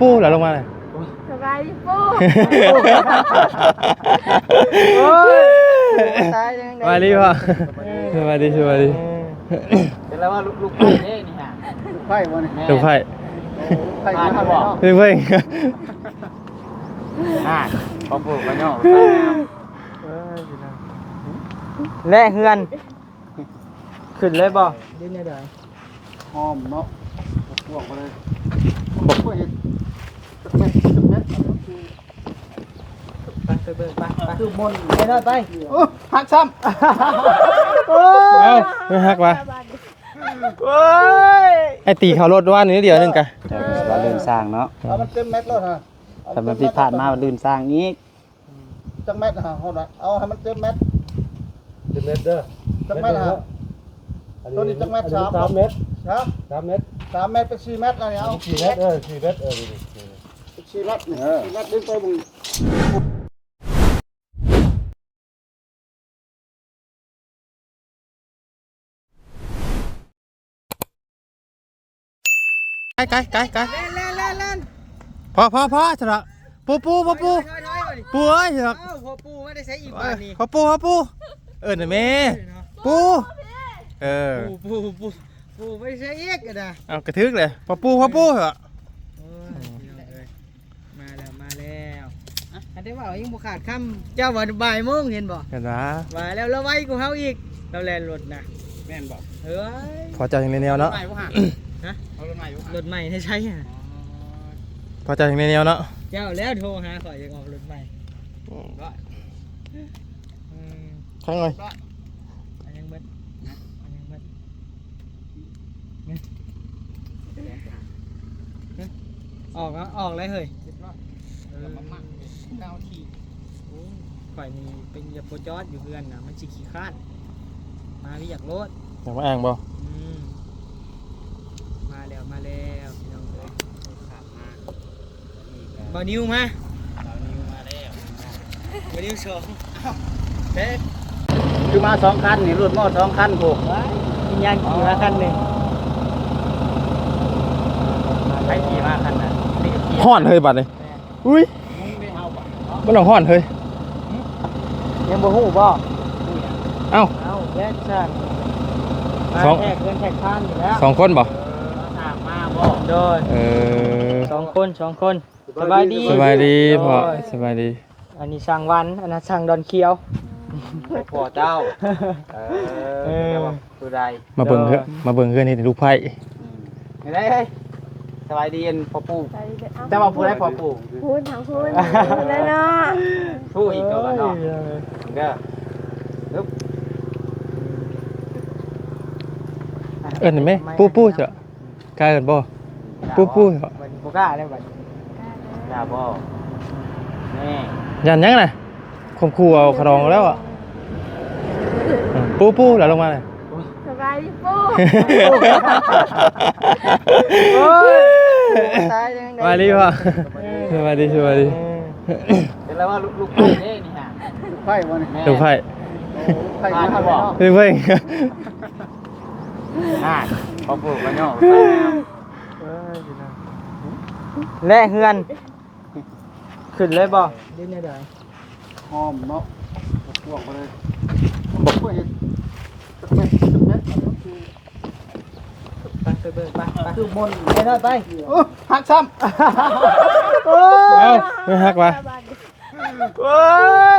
ປູ່ລະລົງມາເລີຍ. ສະບາຍດີປູ່. ໂອ້ຍ ຕາຍແລ້ວ. ສະບາຍດີພໍ່. ສະບາຍດີ ສະບາຍດີ. ເປັນແລ້ວວ່າລູກ ລູກໃຜເດ້ນີ້ຫາ? ລູກໃຜບໍ່ນີ້? ລູກໃຜ? ລູກໃຜມາຫາເນາະ. ລູກໃຜ? ອ່າ ພໍ່ປູ່ກໍຍໍ. ເອີຍ ພີ່ນ້ອງ ແລະເຮືອນ ຂຶ້ນເລີຍບໍ່ ຫຼືແນວໃດ? ຫອມເນາະ ກວງໄປເລີຍ ບໍ່ຄ່ອຍເຮັດ ຈັກແມັດ ຈັກແມັດ ໄປ ໄປເບິ່ງ ໄປ ໄປ ຄືມົນ ໄປເລີຍ ໄປ. ໂອ້ ຫັກຊ້ຳ. ໂອ້ ເອົ້າ ໄປຫັກວະ. ໂອ້ຍ ໄອ້ຕີເຂົ້າລົດວານນີ້ດຽວໜຶ່ງກະ ເຈົ້າວ່າລື່ນສ້າງເນາະ. ເອົາມັນເຕັມແມັດໂລດຫະ ຄັນມັນຜິດພາດມາ ມັນລື່ນສ້າງອີກ. ຈັກແມັດຫາ ເອົາໃຫ້ມັນເຕັມແມັດ ເຕັມແມັດເດີ. ຈັກແມັດຫາ? ໂຕນີ້ຈັກແມັດ? ສາມແມັດ. ຮະ? ສາມແມັດ ສາມແມັດເປັນສີ່ແມັດ ອັນນີ້ເອົາສີ່ແມັດ. ເອີ ສີ່ແມັດ ເອີ ເປັນສີ່ແມັດນີ້ ເອີ ສີ່ແມັດດຶງໄປເບິ່ງ. ໄກ ໄກ ໄກ ໄກ ແລ່ນ ແລ່ນ ແລ່ນ ແລ່ນ. ພໍ ພໍ ພໍ ຊະລະ ປູ່ ປູ່ ພໍ່ປູ່ ຖອຍ ຖອຍ ຖອຍ ປູ່ເອີຍ ຊະລະ. ອ້າວ ພໍ່ປູ່ມາແຕ່ໃສອີກບາດນີ້? ພໍ່ປູ່ ພໍ່ປູ່ ເອີ້ນແມ່ ປູ່. ເອີ ປູ່ ປູ່ ປູ່ ປູ່ໄປໃສອີກກະດາ. ເອົາ ກະຖືກແຫຼະ ພໍ່ປູ່ ພໍ່ປູ່. ໂອ້ຍ ພີ່ນ້ອງເອີຍ ມາແລ້ວ ມາແລ້ວ. ອັນໄດ້ເວົ້າຍັງບໍ່ຂາດຄຳ ເຈົ້າວ່າບ່າຍໂມງເຫັນບໍ່? ເຫັນຫວາ ວ່າແລ້ວ ລາວໄວກວ່າເຮົາອີກ ລາວແລ່ນລົດນະ. ແມ່ນບໍ່? ເອີຍ ພໍເຈົ້າຍັງແນວໆເນາະ. ຮະ? ເອົາລົດໃໝ່ບໍ່? ລົດໃໝ່ໃນໃສຫະ? ອໍ ພໍເຈົ້າຍັງແນວໆເນາະ. ເຈົ້າແລ້ວໂທຫາຂ້ອຍ ຢາກອອກລົດໃໝ່. ອືມ ອືມ ທັງເລີຍ ອັນຍັງເບິດ ອັນຍັງເບິດ. ອອກແລ້ວ ອອກແລ້ວເຮີ້ຍ. ເອີ ເກົ້ານາທີ. ໂອ້ ຂ້ອຍນີ້ເປັນ ຢ່າບໍ່ຈອດຢູ່ເຮືອນນະ ມັນຊິຂີ້ຄ້ານ ມາວຽກໂລດ. ຢາກມາອ່າງບໍ່? ອືມ ມາແລ້ວ ມາແລ້ວ ພີ່ນ້ອງເອີຍ. ບໍ່ານິວມາ ບ່າວນິວມາແລ້ວ ບ່າວນິວສອງ. ເອົ້າ ເດ້ ຄືມາສອງຄັນນີ້ ລົດມໍສອງຄັນພຸ້ນ. ວິນຍານຂີ່ມາຄັນໜຶ່ງ ໃຜຂີ່ມາຄັນນັ້ນ? ນີ້ກໍຂີ່. ຮ້ອນເຮີ້ຍບາດນີ້. ແມ່ນ ອຸ້ຍ ງງເດ້ເຮົາບາດເນາະ ມັນຕ້ອງຮ້ອນເຮີ້ຍ. ຫຶ ຍັງບໍ່ຮູ້ບໍ່? ເອົ້າ ເອົ້າ ແລະຊັ້ນ ມາ ສອງ ແຂກເຮືອນແຂກຊານນີ້ແຫຼະ. ສອງຄົນບໍ່? ເອີ ມາສາມມາບໍ່? ໂດຍ ເອີ ສອງຄົນ ສອງຄົນ. ສະບາຍດີ ສະບາຍດີພໍ່ ໂດຍ ສະບາຍດີ. ອັນນີ້ຊ່າງວັນ ອັນນັ້ນຊ່າງດອນຂຽວ ພໍ່ເຈົ້າ. ເອີ ເອີ ແຕ່ວ່າຜູ້ໃດ ມາເບິ່ງເຮືອນ ໂດຍ ມາເບິ່ງເຮືອນເຮັດໃຫ້ລູກໃພ້. ອືມ ໄດ້ ສະບາຍດີ ອັນພໍ່ປູ່. ເຈົ້າວ່າຜູ້ໃດພໍ່ປູ່? ພຸ້ນ ທາງພຸ້ນ ເອີ ພຸ້ນແຫຼະເນາະ. ຜູ້ອີກຕົວເນາະ ເດີ ເອີ້ນແມ່ ປູ່ ປູ່ເຈົ້າ. ກ້າເອີ້ນບໍ່? ປູ່ ປູ່. ບັດນີ້ບໍ່ກ້າແລ້ວບັດນີ້ ກ້າບໍ່? ແນ່ ຢ້ານຫຍັງນະ? ຂົ່ມຂູ່ເອົາຂະໜອງແລ້ວອະ. ປູ່ ປູ່ ລະລົງມາເລີຍ. ສະບາຍດີປູ່. ໂອ້ຍ ຕາຍແລ້ວ. ສະບາຍດີພໍ່. ສະບາຍດີ ສະບາຍດີ. ເປັນແລ້ວວ່າລູກ ລູກໃຜເດ້ນີ້ຫາ? ລູກໃຜບໍ່ນີ້? ແມ່ນ ລູກໃຜ? ລູກໃຜມາຫາເນາະ. ລູກໃຜ? ອ່າ ພໍ່ປູ່ກໍຍໍໄປນຳ. ເອີຍ ພີ່ນ້ອງ ແລະເຮືອນ ຂຶ້ນເລີຍບໍ່ ຫຼືແນວໃດ? ຫອມເນາະ ກວງໄປເລີຍ ບໍ່ຄ່ອຍເຮັດ ຈັກແມັດ ຈັກແມັດ ອັນນັ້ນຄື ໄປ ໄປເບິ່ງ ໄປ ໄປ ຄືມົນ ໄປເລີຍ ໄປ. ໂອ້ ຫັກຊ້ຳ. ໂອ້ ເອົ້າ ໄປຫັກວະ. ໂອ້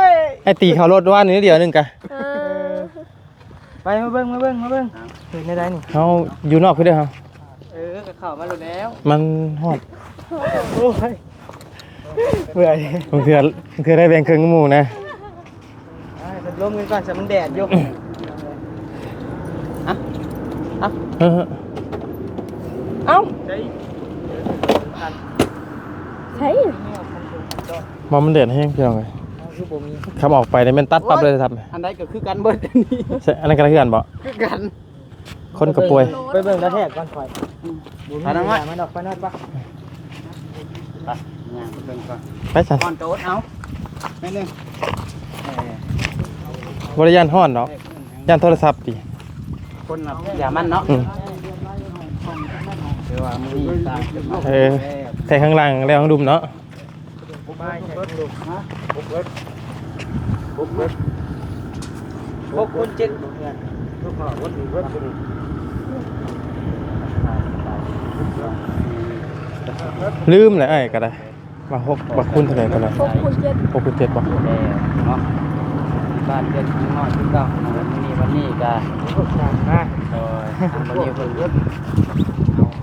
ຍ ໄອ້ຕີເຂົ້າລົດວານນີ້ດຽວໜຶ່ງກະ. ເອີ ໄປ ມາເບິ່ງ ມາເບິ່ງ ມາເບິ່ງ ເອີ ເປັນແນວໃດນີ້? ເຮົາຢູ່ນອກພຸ້ນເດີເຮົາ. ເອີ ກໍເຂົ້າມາໂລດແລ້ວ ມັນຮ້ອນ. ໂອ້ຍ ເມື່ອຍ ບາງເທື່ອ ບາງເທື່ອໄດ້ແບ່ງເຄິ່ງກັບໝູ່ນະ. ໄປ ພັດລົມກັນກ່ອນ ຊະ ມັນແດດຢູ່. ອະ ອະ ເອີ ເອົ້າ ໃສ ໃສ ວ່າມັນແດດແຮງ ພີ່ນ້ອງເອີຍ. ເອົ້າ ຄືບໍ່ມີ ຂັບອອກໄປນີ້ແມ່ນຕັດປັບເລີຍ. ໂອ້ຍ ຄັບ ອັນໃດກໍຄືກັນເບິດ ອັນນີ້ ໃຊ່ ອັນນັ້ນກໍຄືກັນບໍ່? ຄືກັນ ຄົນກໍປ່ວຍ. ໄປເບິ່ງກະແທກກ່ອນຂ້ອຍ. ອືມ ບໍ່ມີ ໄປນຳ ເວລາມັນອອກໄປນອນປະ. ໄປ ຍ່າງໄປເບິ່ງກ່ອນ ໄປຊັ້ນ. ກ່ອນກໍອົດເອົາ ແມ່ນໜຶ່ງ ເອີ ບໍ່ໄດ້ຢ້ານຮ້ອນດອກ ຢ້ານໂທລະສັບຕິ. ຄົນລະຢ່າມັນເນາະ. ອືມ ຄືວ່າມື້ນີ້ຕ່າງຂຶ້ນມາ. ເອີ ແທກຂ້າງຫຼັງແລ້ວຂ້າງລຸ່ມເນາະ. ຫົກຄູນເຈັດ ລືມແຫຼະອ້າຍກໍໄດ້ ວ່າຫົກ ວ່າຄູນເທົ່າໃດ ເທົ່າໃດ? ຫົກຄູນເຈັດ ຫົກຄູນເຈັດບໍ່? ແລ້ວເນາະ ທີ່ບ້ານເຮືອນນ້ອຍຄືເກົ່າ. ມື້ນີ້ ວັນນີ້ກໍ ໂດຍ ທາງບ່າວນິວເພິ່ນເອົາ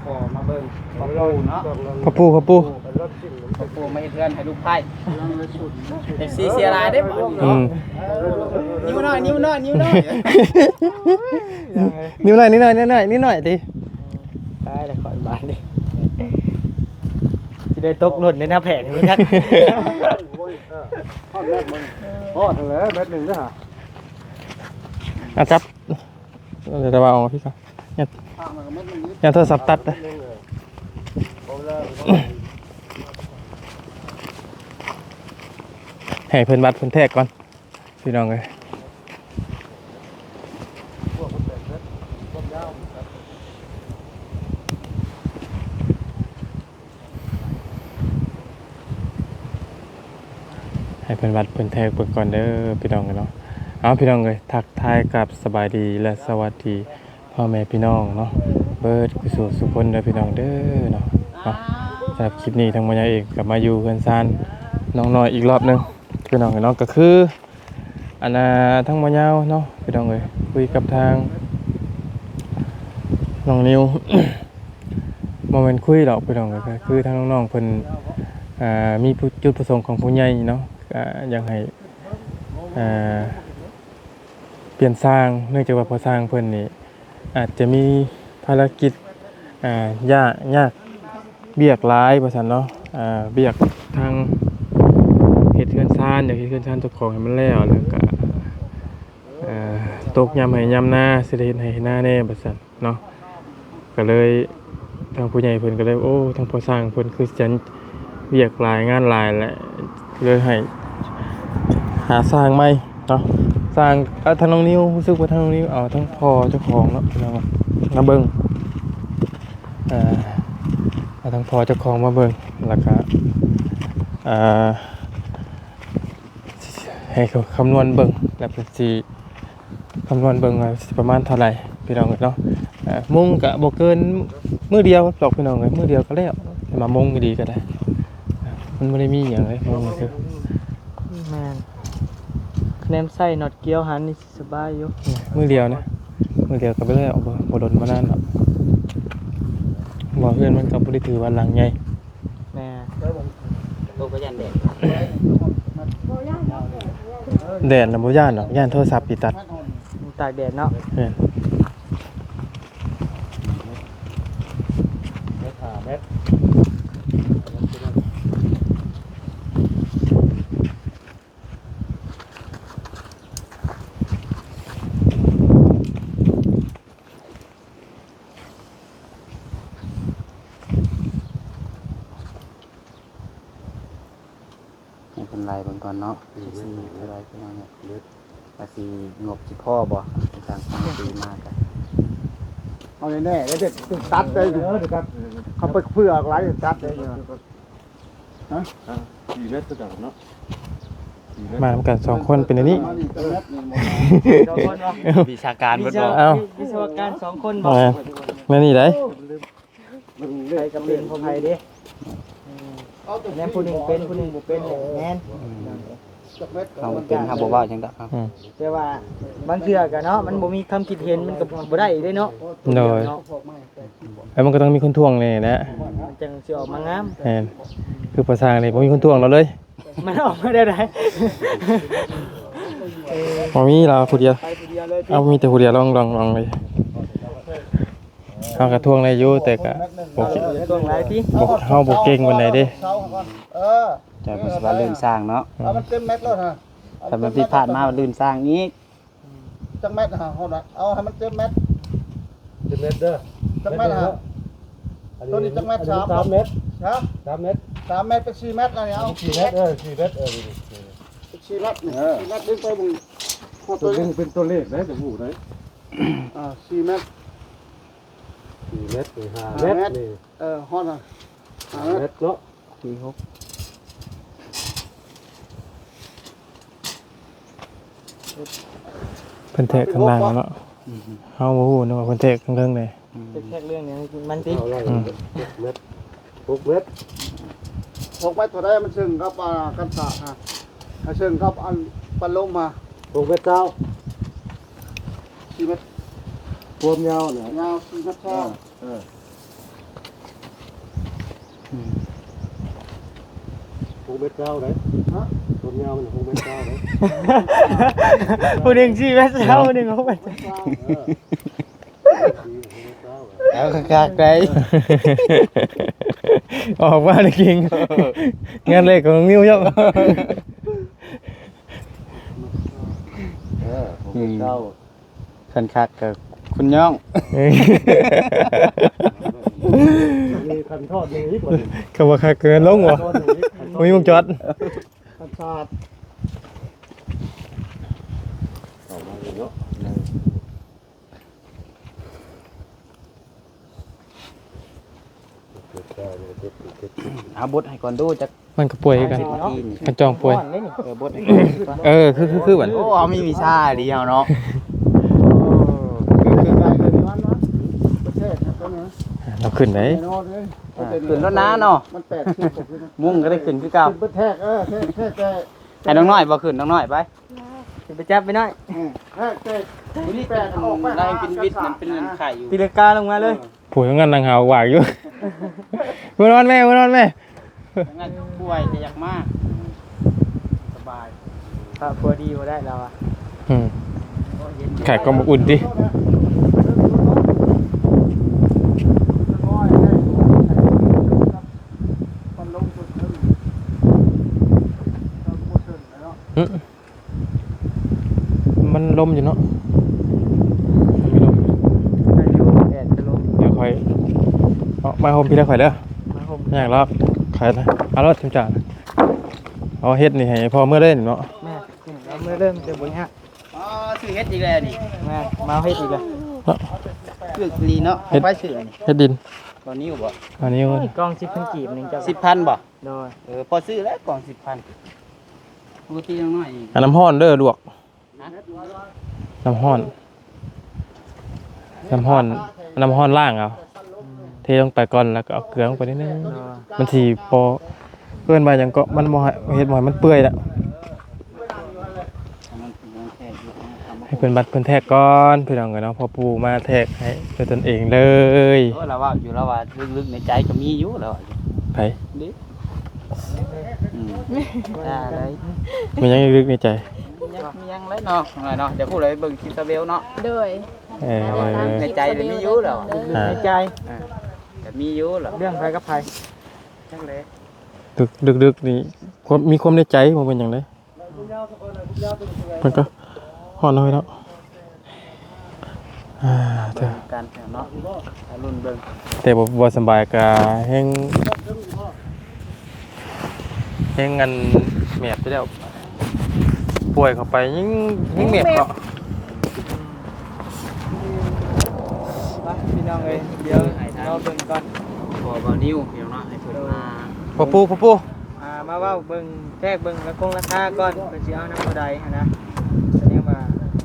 ພໍ່ມາເບິ່ງ ພໍ່ປູ່ເນາະ ພໍ່ປູ່ ພໍ່ປູ່ ພໍ່ປູ່ມາເຮັດເຮືອນໃຫ້ລູກໃພ້. ເອັຟຊີເຊຍຫຼາຍເດ້. ອືມ ນິ້ວນ້ອຍ ນິ້ວນ້ອຍ ນິ້ວນ້ອຍ ນິ້ວນ້ອຍ ນິ້ວນ້ອຍ ນິ້ວນ້ອຍ ນິ້ວນ້ອຍຕິ. ຕາຍແລ້ວຂ້ອຍບາດນີ້ ຊິໄດ້ຕົກຫຼົ່ນໃນໜ້າແຜນນີ້ຈັກ. ຮອດແມັດມັນ ຮອດຫັ້ນແຫຼະ ແມັດໜຶ່ງເດີ. ອ່ະ ຈັບ ແຕ່ວ່າເອົາມາພີ້ກ່ອນ ຢ່າ ຢ່າໂທລະສັບຕັດເດີ. ໃຫ້ເພິ່ນວັດເພິ່ນແທກກ່ອນ ພີ່ນ້ອງເອີຍ. ໃຫ້ເພິ່ນວັດເພິ່ນແທກເບິ່ງກ່ອນເດີ ພີ່ນ້ອງເອີຍເນາະ. ເອົາ ພີ່ນ້ອງເອີຍ ທັກທາຍກັບສະບາຍດີ ແລະ ສະຫວັດດີພໍ່ແມ່ພີ່ນ້ອງເນາະ ເບິດສູ່ສູ່ຄົນເດີ ພີ່ນ້ອງເດີເນາະ. ເອົາ ສຳລັບຄລິບນີ້ ທາງໝໍໃຫຍ່ເອງກໍມາຢູ່ເຮືອນຊານນ້ອງນ້ອຍອີກລອບໜຶ່ງ ພີ່ນ້ອງເອີຍເນາະ. ກໍຄື ອັນນ່າ ທາງໝໍຍາວເນາະ ພີ່ນ້ອງເອີຍ ຄຸຍກັບທາງນ້ອງນິວ ບໍ່ແມ່ນຄຸຍດອກ ພີ່ນ້ອງເອີຍ ກໍຄືທາງນ້ອງໆເພິ່ນ ອ່າ ມີຜູ້ ຈຸດປະສົງຂອງຜູ້ໃຫຍ່ເນາະ ກໍຢາກໃຫ້ ອ່າ ປ່ຽນຊ່າງ ເນື່ອງຈາກວ່າພໍ່ຊ່າງເພິ່ນນີ້ ອາດຈະມີພາລະກິດ ອ່າ ຍາກ ຍາກວຽກຫຼາຍວ່າຊັ້ນເນາະ. ອ່າ ວຽກທາງເຮັດເຮືອນຊານ ຢາກເຮັດເຮືອນຊານເຈົ້າຂອງໃຫ້ມັນແລ້ວ ແລ້ວກະ ອ່າ ຕົກຍາມໄຮ່ຍາມນາ ຊິໄດ້ເຮັດໄຮ່ເຮັດນາແດ່ວ່າຊັ້ນເນາະ. ກະເລີຍ ທາງຜູ້ໃຫຍ່ເພິ່ນກະເລີຍ ໂອ້ ທາງພໍ່ຊ່າງເພິ່ນຄືຈະວຽກຫຼາຍງານຫຼາຍແຫຼະ ເລີຍໃຫ້ຫາຊ່າງໃໝ່ເນາະ. ຊ່າງ ເອີ ທາງນ້ອງນິວ ຮູ້ສຶກວ່າທາງນ້ອງນິວເອົາທາງພໍ່ເຈົ້າຂອງເນາະ ມາເບິ່ງ ເອີ ເອົາທາງພໍ່ເຈົ້າຂອງມາເບິ່ງ ແລ້ວກະ ເອີ ໃຫ້ເຂົາຄຳນວນເບິ່ງ ແລ້ວເພິ່ນຊິ ຄຳນວນເບິ່ງວ່າຊິປະມານເທົ່າໃດ ພີ່ນ້ອງເອີຍເນາະ. ເອີ ມຸງກະບໍ່ເກີນມື້ດຽວດອກ ພີ່ນ້ອງເອີຍ ມື້ດຽວກະແລ້ວ ແຕ່ວ່າມຸງດີກະໄດ້ ມັນບໍ່ໄດ້ມີຫຍັງເລີຍ ມຸງກະຄື ແມ່ນ ແນມໃສ່ນັອດກຽວຫັ້ນນີ້ຊິສະບາຍຢູ່ ມື້ດຽວນະ ມື້ດຽວກະໄປແລ້ວ ບໍ່ ບໍ່ດົນບໍ່ນານດອກ ເພາະວ່າເຮືອນມັນກະບໍ່ໄດ້ຖືວ່າຫຼັງໃຫຍ່. ແມ່ນ ໂຕກໍຢ້ານແດດ ແດດນະບໍ່ຢ້ານດອກ ຢ້ານໂທລະສັບຕິດຕັດ ຕາກແດດເນາະ ແມ່ນ ໃຫ້ເພິ່ນໄລ່ເບິ່ງກ່ອນເນາະ ອືມ ວ່າຊິເທົ່າໃດພີ່ນ້ອງເອີຍ ວ່າຊິງົບຊິພໍບໍ່ ທາງທາງທີ່ມາກະ ເອົາແນ່ໆ ແລ້ວເດັດຕັດໄດ້ ເອີ ຕັດ ເຂົາໄປເພື່ອອອກຫຼາຍຕັດໄດ້ ຮະ ສີ່ແມັດຄືກັນເນາະ ມານຳກັນສອງຄົນເປັນອັນນີ້ ສອງຄົນບໍ່ ວິຊາການເບິດບໍ່ ເອົ້າ ວິສະວະການສອງຄົນບໍ່ ເອີ ແມ່ນນີ້ໃດ ໃຜກໍເປັນຂອງໃຜເດ້ ແມ່ນຜູ້ໜຶ່ງເປັນ ຜູ້ໜຶ່ງບໍ່ເປັນ ແມ່ນ ເຮົາເປັນ ເຮົາບໍ່ເວົ້າຫຍັງດອກ ອືມ ແຕ່ວ່າບາງເທື່ອກໍເນາະ ມັນບໍ່ມີຄຳຄິດເຫັນ ມັນກໍບໍ່ໄດ້ເດ້ເນາະ ໂດຍ ເນາະ ແລ້ວມັນກໍຕ້ອງມີຄົນທ້ວງແດ່ແຫຼະ ມັນຈັ່ງຊິອອກມາງາມ ແມ່ນ ຄືພາສານີ້ບໍ່ມີຄົນທ້ວງລາວເລີຍ ມັນອອກມາແນວໃດ ບໍ່ມີລາວຜູ້ດຽວ ໄປຜູ້ດຽວເລີຍຕິ ເອົາ ມີແຕ່ຜູ້ດຽວ ລອງ ລອງ ລອງເລີຍ ເຮົາກໍທ້ວງໄດ້ຢູ່ ແຕ່ກໍບໍ່ເກັ່ງ ທ້ວງຫຼາຍຕິ ບໍ່ ເຮົາບໍ່ເກັ່ງປານໃດເດ້ ເອີ ເຈົ້າເພິ່ນຊິວ່າລື່ນສ້າງເນາະ ເອົາມັນເຕັມແມັດໂລດຮະ ຖ້າມັນຜິດພາດມາ ລື່ນສ້າງອີກ ຈັກແມັດຫາເຮົານະ ເອົາໃຫ້ມັນເຕັມແມັດ ເຕັມແມັດເດີ ຈັກແມັດຫາ ອັນນີ້ ໂຕນີ້ຈັກແມັດ ອັນນີ້ ສາມ ສາມແມັດ ຮະ ສາມແມັດ ສາມແມັດເປັນສີ່ແມັດແລ້ວນີ້ ເອົາສີ່ແມັດ ເອີ ສີ່ແມັດ ເອີ ເປັນສີ່ແມັດນີ້ ເອີ ສີ່ແມັດ ດຶງໄປເບິ່ງ ໂຕນີ້ເປັນຕົວເລກໄດ໋ ຈະຮູ້ໄດ໋ ອ່າ ສີ່ແມັດ ສີ່ແມັດນີ້ ຫ້າແມັດນີ້ ເອີ ຮອດນະ เม็ดเนาะ สี่หก เพิ่นแทกข้างล่างเนาะ เฮาบ่ฮู้เนาะว่าเพิ่นแทกข้างเทิงแหน่ แทกเรื่องนี้มันติ เอาไล่ อืม หกเม็ด หกเม็ด หกเม็ดเท่าใดมันซึ่งกับ อ่า กันศาสตร์ฮะ มันซึ่งกับอันปันลมมา หกเม็ดเก้า สี่เม็ด ความยาวน่ะ ยาวสี่เม็ดเก้า เออ อืม หกเม็ดเก้าเด้ ฮะ ความยาวมันหกเม็ดเก้าเด้ ผู้หนึ่งสี่เม็ดเก้า ผู้หนึ่งหกเม็ดเก้า เออ เอาคักๆ ได้ ออกมาได้จริง งานเลขของนิวเนาะ เออ หกเม็ดเก้า คันคักก็คุณย่อง มีคันทอดมีอีกบ่ คำว่าคักเกินลงบ่ มีวงจอด คันทอด ออกมาเลยเนาะ เอาบดให้ก่อนดูจัก มันก็ป่วยคือกัน สิบนาทีนี่ คันจองป่วย เออ บดให้ก่อน เออ คือ คือ คือบัด โอ้ เอามีวิชาดีเอาเนาะ คือ คือ คือ เราขึ้นได้ อ่า ขึ้นแล้วนะเนาะ มันแปดสิบ มุ้งก็ได้ขึ้นคือเก่า ขึ้นเบิดแทก เออ แทก แทก แทก ให้น้องน้อยบ่ขึ้น น้องน้อยไป สิไปจับไปหน่อย อืม แทก แทก นี่แปดออกไป ได้เป็นวิทย์ มันเป็นเงินไขอยู่ ตีลังกาลงมาเลย เออ ผู้นั้นนั่งหาวหวากอยู่ มานอนแม่ มานอนแม่ งานป่วยแต่อยากมา สบาย ครอบครัวดีบ่ได้เราอะ อืม ขายกล่องอบอุ่นติ อืม มันลมอยู่เนาะ มีลม ได้อยู่ แดดก็ลม เดี๋ยวค่อย เอามาโฮมพี่แล้วค่อยเด้อ มาโฮม ยากหรอก ค่อยนะ เอารถชิมจ่า เอาเฮ็ดนี่ให้พ่อเมื่อได้เนาะ แม่ เอาเมื่อเริ่มจะบ่ยาก อ๋อ ซื้อเฮ็ดอีกแล้วนี่ แม่ มาเอาเฮ็ดอีกแล้ว เนาะ ซื้ออีหลีเนาะ เฮ็ด ไปซื้ออันนี้ เฮ็ดดิน ตอนนี้บ่ อันนี้ กล่องสิบพันกีบหนึ่งเจ้า สิบพันบ่ โดย เออ พอซื้อแล้วกล่องสิบพัน ปกติน้องน้อยนี่ อันน้ำร้อนเด้อลวก ฮะ น้ำร้อน น้ำร้อน น้ำร้อนล้างเอา เทลงไปก่อน แล้วก็เอาเกลือลงไปนิดนึง อ๋อ มันสิบ่ เอิ้นว่าหยังเกาะ มันบ่ให้ เฮ็ดบ่ให้มันเปื่อยละ ให้เพิ่นบัดเพิ่นแทกก่อน พี่น้องเอ้ยเนาะ พ่อปู่มาแทกให้ด้วยตนเองเลย โอ้ ลาวเว้าอยู่ ลาวว่าลึกๆในใจก็มีอยู่ ลาวว่าอยู่ ไผ เด้ อืม ได้ มีหยังลึกๆในใจ ยัง มีหยังหลายเนาะ เนาะ เดี๋ยวพูดเลยเบิ่งคลิปซะเวลเนาะ โดย เออ ในใจเลยมีอยู่แล้ว ในใจ อ่า แต่มีอยู่แล้ว เรื่องใครกับใคร จังได๋ ลึกๆนี่ ความ มีความในใจบ่เป็นหยังเด้ มันก็ฮ้อนน้อยเนาะ อ่า เถอะ กันเนาะ ให้รุ่นเบิ่ง แต่บ่ บ่สำบายก็แฮง แฮงอันแมบไปแล้ว ป่วยเข้าไปยิ่ง ยิ่งแมบเนาะ ไป พี่น้องเอ้ย เดี๋ยวรอเบิ่งก่อน ขอบ่าวนิว พี่น้องเนาะ ให้เพิ่นมา พ่อปู่ พ่อปู่ อ่า มาเว้าเบิ่ง แทรกเบิ่งราคงราคาก่อน เพิ่นสิเอานำเท่าใดหั้นนะ แสดงว่า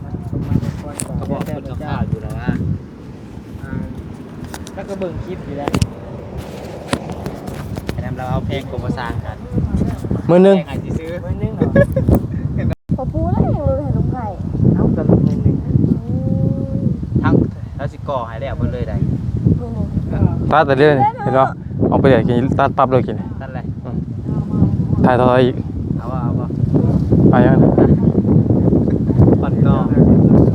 มันสมมาสมควรกว่า ก็บอกเพิ่นคร่าวๆอยู่แล้วว่า อ่า แล้วก็เบิ่งคลิปอยู่แล้ว แนะนำเราเอาแพงกว่าบ่สร้างกัน มื้อหนึ่ง แพงให้ซื้อ มื้อหนึ่งเหรอ พอพูดแล้วยังลดให้ลูกไผ่ เอ้า ก็ลดมื้อหนึ่ง อืม ทั้ง แล้วสิก่อให้แล้วเบิดเลยได้ มื้อหนึ่ง ตัดแต่เรื่องนี่ เห็นบ่ เอาไปเลยกิน ตัดปั๊บเลยกิน ตัดเลย อืม ถ่ายต่ออีก เอาบ่ เอาบ่ เอายัง ปั่นต่อ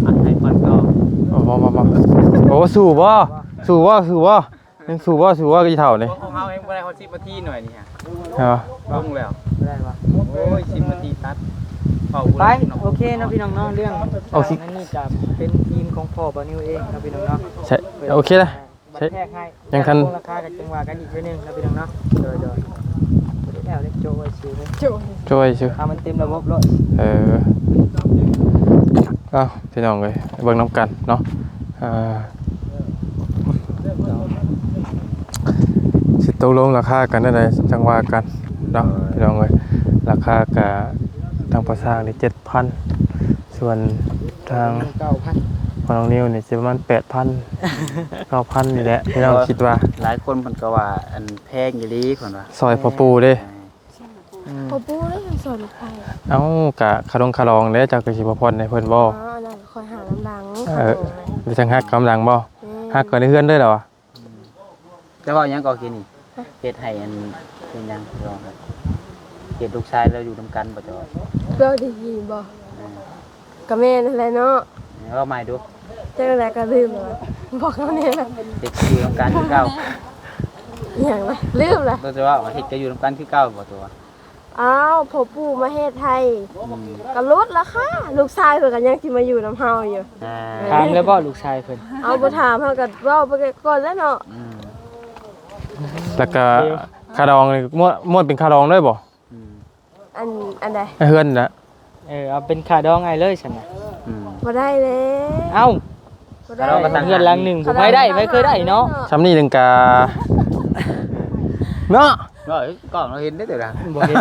อัดให้ปั่นต่อ โอ้ บ่ บ่ บ่ โอ้ สู้บ่ สู้บ่ สู้บ่ ยังสู้บ่ สู้บ่ อีเฒ่านี่ ของเฮายังบ่ได้ฮอดสิบนาทีหน่อยนี่ฮะ เหรอ ลงแล้ว ได้ปะ โอ้ย สิบนาทีตัด เป่า ไป โอเคเนาะพี่น้องเนาะ เรื่อง เอาสิ อันนี้ก็เป็นทีมของพ่อบ่าวนิวเองเนาะพี่น้องเนาะ ใช่ โอเคนะ ใช่ แทรกให้ ยังคัน ราคากันจังหวะกันอีกเทื่อหนึ่งนะพี่น้องเนาะ โดย โดย แล้วเล็กโจ้ไว้ซื้อเลย โจ้ไว้ซื้อ เอามันเต็มระบบโลด เออ เอ้า พี่น้องเอ้ย เบิ่งนำกันเนาะ อ่า สิ ຕົກລົງລາຄາກັນແນວໃດຈັ່ງວ່າກັນເນາະ ໂດຍ ພີ່ນ້ອງເອີຍ. ລາຄາກະທາງພໍ່ຊ້າງນີ້ເຈັດພັນ ສ່ວນທາງ ເກົ້າພັນ ພໍ່ນ້ອງນິວນີ້ຊິປະມານແປດພັນ ເກົ້າພັນນີ້ແຫຼະ ພີ່ນ້ອງຄິດວ່າ. ຫຼາຍຄົນເພິ່ນກໍວ່າອັນແພງອີ່ຫຼີເພິ່ນວ່າ ຊ່ອຍພໍ່ປູ່ເດ້. ອືມ ພໍ່ປູ່ເດ້ ຊ່ອຍລູກໄຜ່. ເອົ້າ ກະຄ່າດົງຄ່າດອງເດ້ ເຈົ້າກໍຊິບໍ່ຜ່ອນໃຫ້ເພິ່ນບໍ່? ອໍ ອັນນັ້ນຂ້ອຍຫານຳຫຼັງ. ເອີ ຄ່າດົງນະ ໄດ້ຈັ່ງຫັກນຳຫຼັງບໍ່? ແມ່ນ ຫັກກໍໃນເຮືອນເລີຍລະວະ. ອືມ ແຕ່ເວົ້າຫຍັງກໍກີ້ນີ້? ຮະ ເຮັດໃຫ້ອັນ ເປັນຫຍັງລອງ ເຮັດລູກຊາຍລາວຢູ່ນຳກັນບໍ່ເຈົ້າ? ເວົ້າດີໆບໍ່? ເອີ ກໍແມ່ນຫັ້ນແຫຼະເນາະ. ເອີ ເວົ້າໃໝ່ດູ. ຈັ່ງໃດກໍລືມແລ້ວ ບອກເຮົາແດ່. ເຮັດຢູ່ນຳກັນຄືເກົ່າ. ອີຫຍັງລະ? ລືມລະ. ໂຕຈະເວົ້າເຮັດກໍຢູ່ນຳກັນຄືເກົ່າບໍ່ໂຕ? ອ້າວ ພໍ່ປູ່ມາເຮັດໃຫ້ ອືມ ກໍຫຼຸດລາຄາ. ລູກຊາຍເພິ່ນກໍຍັງຊິມາຢູ່ນຳເຮົາຢູ່. ອ່າ ຖາມແລ້ວບໍ່ລູກຊາຍເພິ່ນ? ເອົາ ບໍ່ຖາມ ເຮົາກໍເວົ້າໄປກ່ອນແລ້ວເນາະ. ອືມ ແລ້ວກໍຄ່າດອງນີ້ ໝວດ ໝວດເປັນຄ່າດອງເລີຍບໍ່? ອືມ ອັນ ອັນໃດ? ໃນເຮືອນນະ. ເອີ ເອົາເປັນຄ່າດອງອ້າຍເລີຍຊັ້ນນະ. ອືມ ບໍ່ໄດ້ເດ້. ເອົ້າ ບໍ່ໄດ້ ເຮືອນຫຼັງໜຶ່ງ ໃຜໄດ້ ໃຜເຄີຍໄດ້ເນາະ. ຊ່ຳນີ້ໜຶ່ງກະ ເນາະ ເວົ້າໃຫ້ກ້ອງເຮົາເຫັນເດ້ ເດີນະ ບໍ່ເຫັ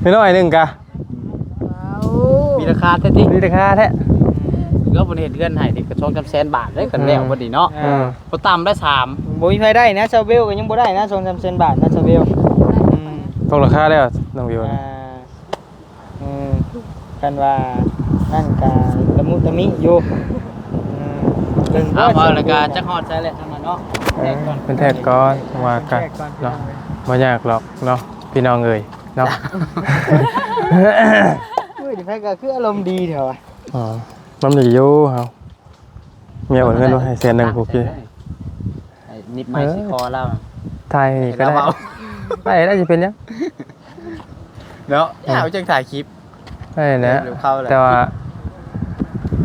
ນ. ນ້ອຍໜຶ່ງກະ ວ້າວ ມີລາຄາແທ້ຕິ ມີລາຄາແທ້. ກໍບໍ່ໄດ້ເຮັດເຮືອນໃຫ້ຕິ ກໍສອງສາມແສນບາດເດ້ ຄັນແລ້ວບັດນີ້ເນາະ. ເອີ ບໍ່ຕ່ຳໄດ້ສາມ ບໍ່ມີໃຜໄດ້ນະ ຊາວເບວກໍຍັງບໍ່ໄດ້ນະ ສອງສາມແສນບາດນະ ຊາວເບວ. ອືມ ຕົກລາຄາແລ້ວ ນ້ອງເບວ. ອ່າ ເອີ ຄັນວ່ານັ້ນກະຕະມຸຕະມິຢູ່. ອືມ ເບິ່ງ ເອົາ ເອົາ ແລ້ວກະຈັກຮອດໃສແລ້ວທາງນັ້ນເນາະ. ເອີ ເພິ່ນແທກກ່ອນ ວ່າກັນເນາະ ບໍ່ຍາກຫຼອກເນາະ ພີ່ນ້ອງເອີຍເນາະ. ເອີຍ ໃຜກໍຄືອາລົມດີແທ້ວະ. ອໍ ອາລົມດີຢູ່ເຮົາ. ເມຍໂອນເງິນມາໃຫ້ແສນໜຶ່ງ ຜູ້ພີ່ ໃຫ້ນິບໄມ້ ເອີ ຊິຂໍລາວ ຖ່າຍກໍໄດ້ ຖ່າຍໄດ້ ຊິເປັນຫຍັງເນາະ. ເອີ ເອົາຈັ່ງຖ່າຍຄລິບ ໄດ້ແຫຼະ ແຕ່ວ່າ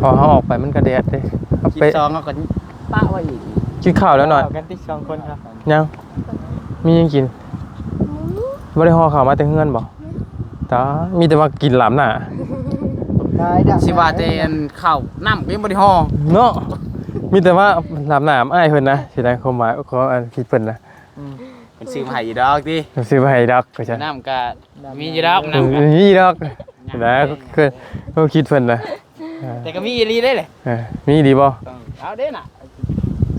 ພໍເຮົາອອກໄປມັນກໍແດດເດ້. ຄລິບສອງເຮົາກໍປະໄວ້ອີກ. ກິນຂ້າວແລ້ວໜ້ອຍ ກັນຕິສອງຄົນ. ຍັງ ມີຫຍັງກິນ? ບໍ່ໄດ້ຫໍ່ເຂົ້າມາແຕ່ເຮືອນບໍ່? ຕາຍ ມີແຕ່ວ່າກິນລາບໜ້າ ຊິວ່າແຕ່ອັນເຂົ້າ ນ້ຳກໍຍັງບໍ່ໄດ້ຫໍ່ເນາະ. ມີແຕ່ວ່າລາບໜ້າອ້າຍເພິ່ນນະ ຊິໄດ້ຄວາມໝາຍຂອງອັນທີ່ເພິ່ນນະ. ອືມ ເພິ່ນຊື້ມາໃຫ້ຢູ່ດອກຕິ ເພິ່ນຊື້ມາໃຫ້ດອກ. ນ້ຳກໍມີຢູ່ດອກ ນ້ຳກໍມີຢູ່ດອກນະ. ຄືຄວາມຄິດເພິ່ນນະ ແຕ່ກໍມີອີ່ຫຼີເດ້. ເອີ ມີອີ່ຫຼີບໍ່? ເອີ ເອົາເດ້ນະ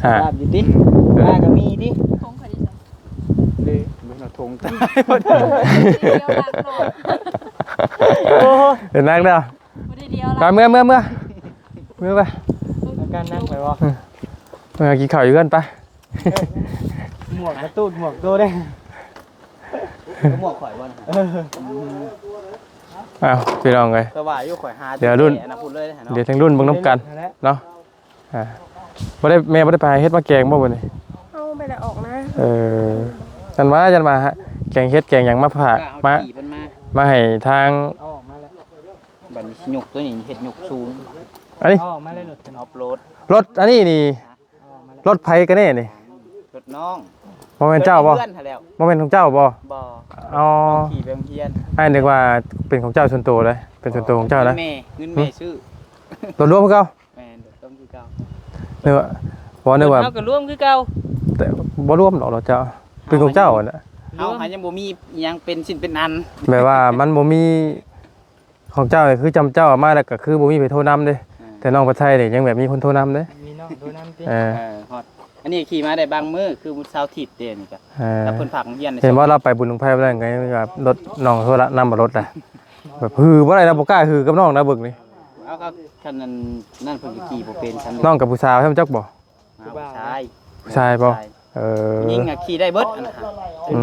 ສະບາຍຢູ່ຕິ. ເອີ ປາກໍມີຕິ ເດ້ ເບິ່ງເອົາຖົງຕາຍ. ໂອ້ ເປັນໜັກເດ້. ບໍ່ໄດ້ດຽວລະ ໄປ ເມືອ ເມືອ ເມືອ ເມືອໄປ. ອາການໜັກໄປບໍ່? ເອີ ເມືອກິນເຂົ້າຢູ່ເຮືອນໄປ. ໝວກກະຕູດ ໝວກໂຕເດ້. ໝວກຂ້ອຍບໍ່ນະ? ເອີ ອ້າວ ພີ່ນ້ອງເອີຍ ກໍວ່າຢູ່ຂ້ອຍຫາ ດຽວລຸ້ນ ອັນນັ້ນພຸ້ນເລີຍເນາະ. ດຽວຈັ່ງລຸ້ນເບິ່ງນຳກັນເນາະ. ອ່າ ບໍ່ໄດ້ ແມ່ບໍ່ໄດ້ໄປຫາເຫັດມາແກງບໍ່ມື້ນີ້? ເຮົາບໍ່ໄດ້ອອກນະ. ເອີ ຈັ່ງວ່າ ຈັ່ງວ່າ ແກງເຫັດແກງຫຍັງມາຝາກ ມາ ມາໃຫ້ທາງ. ເອົາອອກມາແລ້ວ ບັດນີ້ຊິຍົກຕົວນີ້ ເຮັດຍົກສູງ. ອັນນີ້ ເອົາອອກມາເລີຍ ລົດ ອັອບໂຫຼດ. ລົດອັນນີ້ນີ້ ລົດໃຜກັນແນ່ນີ້? ລົດນ້ອງ. ບໍ່ແມ່ນເຈົ້າບໍ່? ເພື່ອນຫັ້ນແຫຼ້ວ. ບໍ່ແມ່ນຂອງເຈົ້າບໍ່? ບໍ່. ອໍ ນ້ອງຂີ່ໄປໂຮງຮຽນ. ອ້າຍນຶກວ່າເປັນຂອງເຈົ້າສ່ວນໂຕເດ້ ເປັນສ່ວນໂຕຂອງເຈົ້ານະ. ແມ່ ເງິນແມ່ຊື້. ລົດລວມຄືເກົ່າ? ແມ່ນ ລົດລວມຄືເກົ່າ. ເນາະ ບໍ່ ນຶກວ່າ ເຮົາກໍລວມຄືເກົ່າ. ແຕ່ບໍ່ລວມດອກ ລົດເຈົ້າ ເປັນຂອງເຈົ້າຫັ້ນນະ. ເຮົາຫາຍັງບໍ່ມີອີ່ຫຍັງເປັນຊິ້ນເປັນອັນ ແບບວ່າມັນບໍ່ມີ ຂອງເຈົ້ານີ້ຄືຈຳເຈົ້າເອົາມາແລ້ວກໍຄືບໍ່ມີໃຜໂທນຳເດ້. ເອີ ແຕ່ນ້ອງປະໄທນີ້ຍັງແບບມີຄົນໂທນຳເດ້ ມີນ້ອງໂທນຳຕິ. ເອີ ເອີ ຮອດ ອັນນີ້ຂີ່ມາໄດ້ບາງມື້ ຄືເສົາທິດເດ້ນີ້ກໍ. ເອີ ແລ້ວເພິ່ນພາໂຮງຮຽນ ເຫັນບໍ່ ລາວໄປບຸນບັ້ງໄຟແລ້ວກໍແບບລົດນ້ອງໂທລະນຳບໍ່ລົດນະ ແບບຮືບໍ່ໄດ້ນະ ບໍ່ກ້າຮືກັບນ້ອງນະ ເບິ່ງນີ້. ເອົາ ຄັນນັ້ນ ນັ້ນເພິ່ນກໍຂີ່ບໍ່ເປັນຊ້ຳ. ນ້ອງກັບຜູ້ສາວຊ້ຳຈັກບໍ່? ຜູ້ຊາຍ ຜູ້ຊາຍບໍ່? ເອີ ຜູ້ຍິງກໍຂີ່ໄດ້ເບິດ ອັນນັ້ນ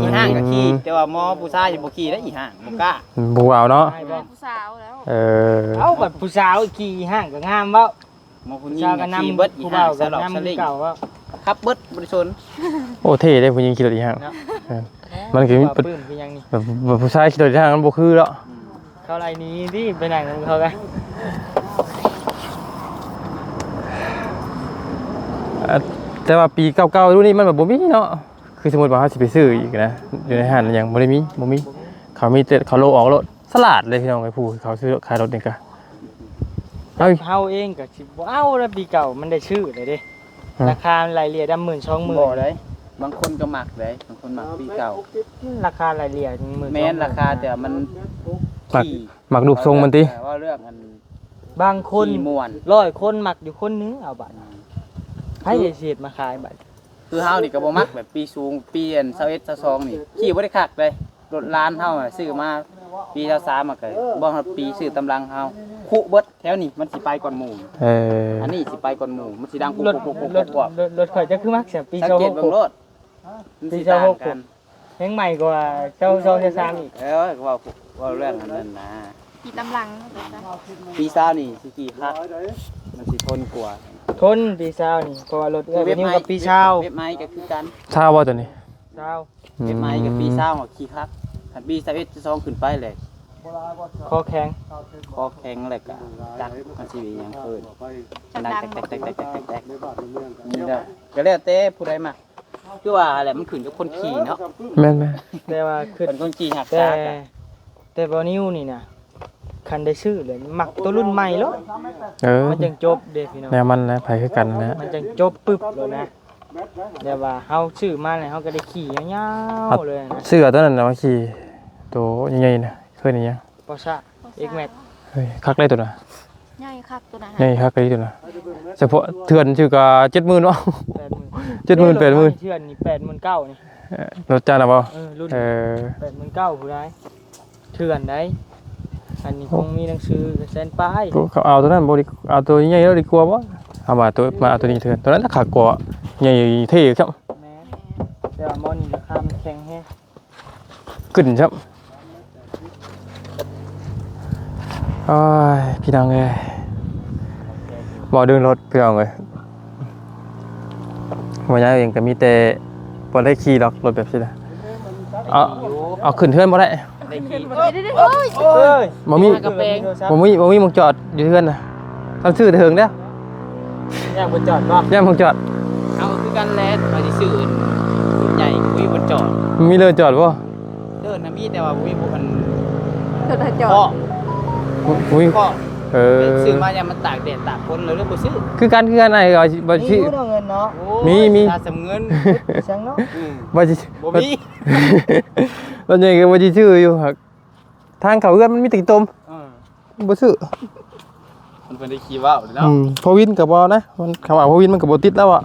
ອີ່ຫ້າງກໍຂີ່ ແຕ່ວ່າໝໍຜູ້ຊາຍບໍ່ຂີ່ໄດ້ ອີ່ຫ້າງບໍ່ກ້າ ບໍ່ເອົາເນາະ ຜູ້ຊາຍແລ້ວ. ເອີ ເອົາ ບັດຜູ້ສາວຂີ່ ອີ່ຫ້າງກໍງາມເວົ້າ. ໝໍຜູ້ຍິງກໍນຳ ຂີ່ເບິດ ອີ່ຫ້າງສະຫຼອກສະເລັງ ຂັບເບິດ ບໍ່ໄດ້ສົນ. ໂອ້ ເທ່ເດ້ ຜູ້ຍິງຂີ່ລົດ ອີ່ຫ້າງເນາະ. ເອີ ມັນກໍມີ ປຶ້ມຄືຫຍັງນີ້ ແບບຜູ້ຊາຍຂີ່ລົດ ອີ່ຫ້າງມັນບໍ່ຄືເນາະ. ເຂົາໄລ່ໜີຕິ ໄປນັ່ງນຳເຂົາກະ. ແຕ່ວ່າປີເກົ່າໆ ລຸ້ນນີ້ມັນແບບບໍ່ມີເນາະ. ຄືສົມມຸດວ່າເຮົາຊິໄປຊື້ອີກນະ ຢູ່ໃນຮ້ານຫຍັງບໍ່ໄດ້ມີ ບໍ່ມີ. ເຂົາມີແຕ່ເຂົາໂລອອກໂລດ. ສະຫຼາດເລີຍພີ່ນ້ອງເອີຍ ຜູ້ເຂົາຊື້ຂາຍລົດນີ້ກະ. ເຮົາເອງກະຊິບໍ່ເອົາແລ້ວ ປີເກົ່າມັນໄດ້ຊື້ແລ້ວເດ້. ອືມ ລາຄາມັນໄລ່ເລ່ຍດຳໝື່ນສອງໝື່ນ. ບໍ່ໄດ້ ບາງຄົນກໍມັກເດ້ ບາງຄົນມັກປີເກົ່າ. ລາຄາໄລ່ເລ່ຍ ແມ່ນລາຄາ ແຕ່ວ່າມັນ ມັກ ຂີ່ ມັກຮູບຊົງມັນຕິ? ເອີ ເວົ້າເລື່ອງອັນ ບາງຄົນ ຂີ່ມ່ວນ ຮ້ອຍຄົນມັກຢູ່ຄົນໜຶ່ງ ເອົາບາດ ໃຜຊິເຮັດມາຂາຍບາດ? ຄືເຮົານີ້ກໍບໍ່ມັກແບບປີສູງ ປີອັນຊາວເອັດ ຊາວສອງນີ້ ຂີ່ບໍ່ໄດ້ຄັກເດ້. ລົດຫຼານເຮົາຊື້ມາປີຊາວສາມ ມັນກໍບໍ່ຮອດປີ ຊື້ຕາມຫຼັງເຮົາ ຄຸເບິດແຖວນີ້ ມັນຊິໄປກ່ອນໝູ່. ເອີ ອັນນີ້ຊິໄປກ່ອນໝູ່ ມັນຊິດັງປຸບໆໆໆ. ລົດ ລົດ ລົດຂ້ອຍຈັກຄືມັກແຊມປີ ສັງເກດເບິ່ງໂລດ ມັນຊິຕ່າງກັນ ແຮງໃໝ່ກວ່າຊາວສອງ ຊາວສາມອີກ. ເອີ ກໍເວົ້າ ເວົ້າເລື່ອງອັນນັ້ນນະ ຂີ່ຕາມຫຼັງ. ປີຊາວນີ້ຊິຂີ່ຄັກ ມັນຊິທົນກວ່າ ທົນປີຊາວນີ້ ເພາະວ່າລົດເອື້ອຍ ເວັບ ນິວ ໃໝ່ ກັບປີຊາວ ເວັບໃໝ່ກໍຄືກັນ. ຊາວບໍ່ຕົວນີ້? ຊາວ. ອືມ ເວັບໃໝ່ກັບປີຊາວ ອືມ ຂີ່ຄັກ. ຄັນປີຊາວເອັດ ຊາວສອງ ຂຶ້ນໄປແຫຼະ ຄໍແຂງ ຄໍແຂງ ແລ້ວກໍຈັກມັນຊິຫຍັງເອີ້ນ ດັງແຕັກໆໆໆໆ. ນີ້ແຫຼະ ກໍແລ້ວແຕ່ຜູ້ໃດມັກ. ຄືວ່າແຫຼະ ມັນຂຶ້ນກັບຄົນຂີ່ເນາະ. ແມ່ນໆ ແຕ່ວ່າຄື ຄັນຄົນຂີ່ຮັກສາ ແຕ່ ແຕ່ບໍ່ນິວນີ້ນະ ຄັນໄດ້ຊື້ເລີຍ ມັກໂຕລຸ້ນໃໝ່ໂລດ. ເອີ ມັນຈັ່ງຈົບເດ້ພີ່ນ້ອງ ແນວມັນແຫຼະ ໃຜຄືກັນແຫຼະ ມັນຈັ່ງຈົບປຶບໂລດນະ. ແບບວ່າເຮົາຊື້ມາແລ້ວ ເຮົາກໍໄດ້ຂີ່ຍາວໆເລີຍນະ. ຊື້ເອົາໂຕນັ້ນນະມາຂີ່ ໂຕໃຫຍ່ໆນະ ເອີ້ນຫຍັງ? ປອຊາ ເອັກແມັກ. ເຮີ້ຍ ຄັກເລີຍໂຕນັ້ນ ໃຫຍ່ຄັກໂຕນັ້ນ ໃຫຍ່ຄັກເລີຍໂຕນັ້ນ. ສະເພາະເຖື່ອນຊື່ກະເຈັດໝື່ນເນາະ. ແປດໝື່ນ ເຈັດໝື່ນ ແປດໝື່ນ. ເຖື່ອນນີ້ແປດໝື່ນເກົ້ານີ້. ເອີ ລົດເຈົ້ານະບໍ່? ເອີ ລຸ້ນ ເອີ ແປດໝື່ນເກົ້າ ຜູ້ໃດ ເຖື່ອນໃດ໋. ອັນນີ້ ໂອ້ ຄົງມີໜັງສືກໍແສນປາຍ. ໂອ້ ເຂົາເອົາໂຕນັ້ນບໍ່ໄດ້ ເອົາໂຕໃຫຍ່ໆແລ້ວດີກວ່າບໍ່? ເອົາມາໂຕ ມາເອົາໂຕນີ້ເຖື່ອນ ໂຕນັ້ນລາຄາກວ່າ ໃຫຍ່ເທ່ຊ້ຳ. ແມ່ນ ແຕ່ວ່າໝໍນີ້ລາຄາມັນແຂງແຮງ. ຂຶ້ນຊ້ຳ. ໂອ້ຍ ພີ່ນ້ອງເອີຍ ເວົ້າເລື່ອງລົດ ພີ່ນ້ອງເອີຍ ບໍ່ຍາກເອງ ກໍມີແຕ່ບໍ່ໄດ້ຂີ່ດອກ ລົດແບບຊີ້ນະ. ເອົາ ເອົາຂຶ້ນເຮືອນບໍ່ໄດ້? ໄດ້ຂີ່. ເອີຍ ບໍ່ມີ ມາກະແປງ ບໍ່ມີ ບໍ່ມີໝ່ອງຈອດຢູ່ເຮືອນນະ. ຕ້ອງຊື້ເຖິງເດີ້. ຢ້ານບໍ່ຈອດບໍ່? ຢ້ານບໍ່ຈອດ. ເອົາຄືກັນແຫຼະ ວ່າຊິຊື້ໃຫຍ່ ບໍ່ມີບ່ອນຈອດ. ມີເລີຍຈອດບໍ່? ເດີນນະມີ ແຕ່ວ່າບໍ່ມີບ່ອນ ເດີນໃຫ້ຈອດ ເພາະ ບໍ່ມີ ເພາະ ເອີ ຊື້ມາຢ້ານມັນຕາກແດດຕາກຝົນ ແລ້ວເລີຍບໍ່ຊື້. ຄືກັນ ຄືກັນ ອ້າຍກໍວ່າຊິ ວ່າຊິ ມີຢູ່ເນາະເງິນເນາະ. ໂອ້ຍ ມີ ມີ ຕາສຳເງິນ ຈັ່ງເນາະ. ອືມ ວ່າຊິ ບໍ່ມີ ລົດໃຫຍ່ກໍວ່າຊິຊື້ຢູ່ ຫາກທາງເຂົ້າເຮືອນມັນມີແຕ່ຂີ້ຕົມ. ເອີ ບໍ່ຊື້. ມັນເພິ່ນໄດ້ຂີ້ເວົ້າເນາະ. ອືມ ພໍ່ວິນກໍບໍ່ນະ ມັນ ຄຳວ່າພໍ່ວິນມັນກໍບໍ່ຕິດແລ້ວອະ.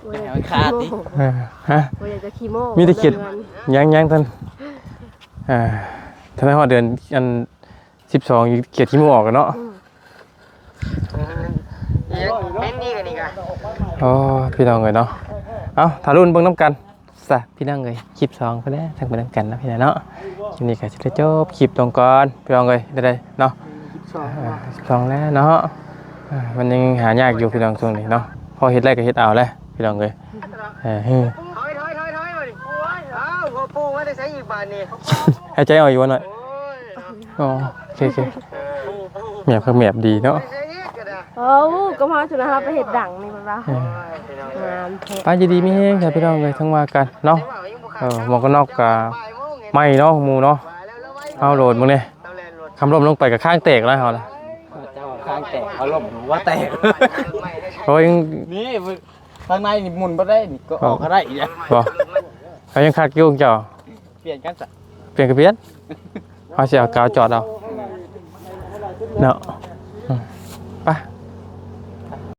ບໍ່ຢາກຈະຂີ້ໂມ້ ເອີ ຮະ ບໍ່ຢາກຈະຂີ້ໂມ້ ມີແຕ່ຂຽດ ເລື່ອງເງິນ ຍັງ ຍັງທັນ ອ່າ ທັນໄດ້ຮອດເດືອນອັນສິບສອງ ຂຽດຂີ້ໂມ້ອອກແລ້ວເນາະ. ອືມ ເປັນນີ້ກັນອີກອະ. ໂອ້ ພີ່ນ້ອງເອີຍເນາະ ເອົ້າ ຖ້າລຸ້ນເບິ່ງນຳກັນ. ຊະ ພີ່ນ້ອງເອີຍ ຄລິບສອງພຸ້ນແຫຼະ ຈັ່ງໄປນຳກັນເນາະພີ່ນ້ອງເນາະ. ຄລິບນີ້ກໍຊິໄດ້ຈົບຄລິບລົງກ່ອນ ພີ່ນ້ອງເອີຍ ໄດ້ເນາະ. ເອີ ສິບສອງແລ້ວເນາະ ເອີ ມັນຍັງຫາຍາກຢູ່ພີ່ນ້ອງຊ່ວງນີ້ເນາະ. ພໍເຮັດໄດ້ກໍເຮັດເອົາແຫຼະພີ່ນ້ອງເອີຍ. ເອີ ຫາຍໃຈອອກຢູ່ບໍ່ໜ້ອຍ? ອໍ ໂອເຄໆ ແມບຄັກແມບດີເນາະ. ໂອ້ ກໍມາຈຸນະ ເຮົາໄປເຮັດດັງນີ້ເພິ່ນວ່າ ເອີ ງາມແທ້. ໄປຢູ່ດີມີແຮງຊະພີ່ນ້ອງເອີຍ ຈັ່ງວ່າກັນເນາະ. ເອີ ໝວກກັນນັອກກະໃໝ່ເນາະ ໝູ່ເນາະ. ເຮົາໂຫຼດມື້ນີ້ ຄຳລົ້ມລົງໄປກະຄາງແຕກແລ້ວເຮົານະ. ເຈົ້າຄາງແຕກ ເຮົາລົ້ມຫົວແຕກ. ໂອ້ຍ ນີ້ ທາງໃນນີ້ໝຸ່ນບໍ່ໄດ້ ນີ້ກໍອອກກໍໄດ້ອີກ. ບໍ່ ເຮົາຍັງຄັກຢູ່ເຈົ້າ. ປ່ຽນກັນຊະ ປ່ຽນກໍປ່ຽນ ເຮົາຊິເອົາກາວຈອດເອົາເນາະ. ອືມ ໄປ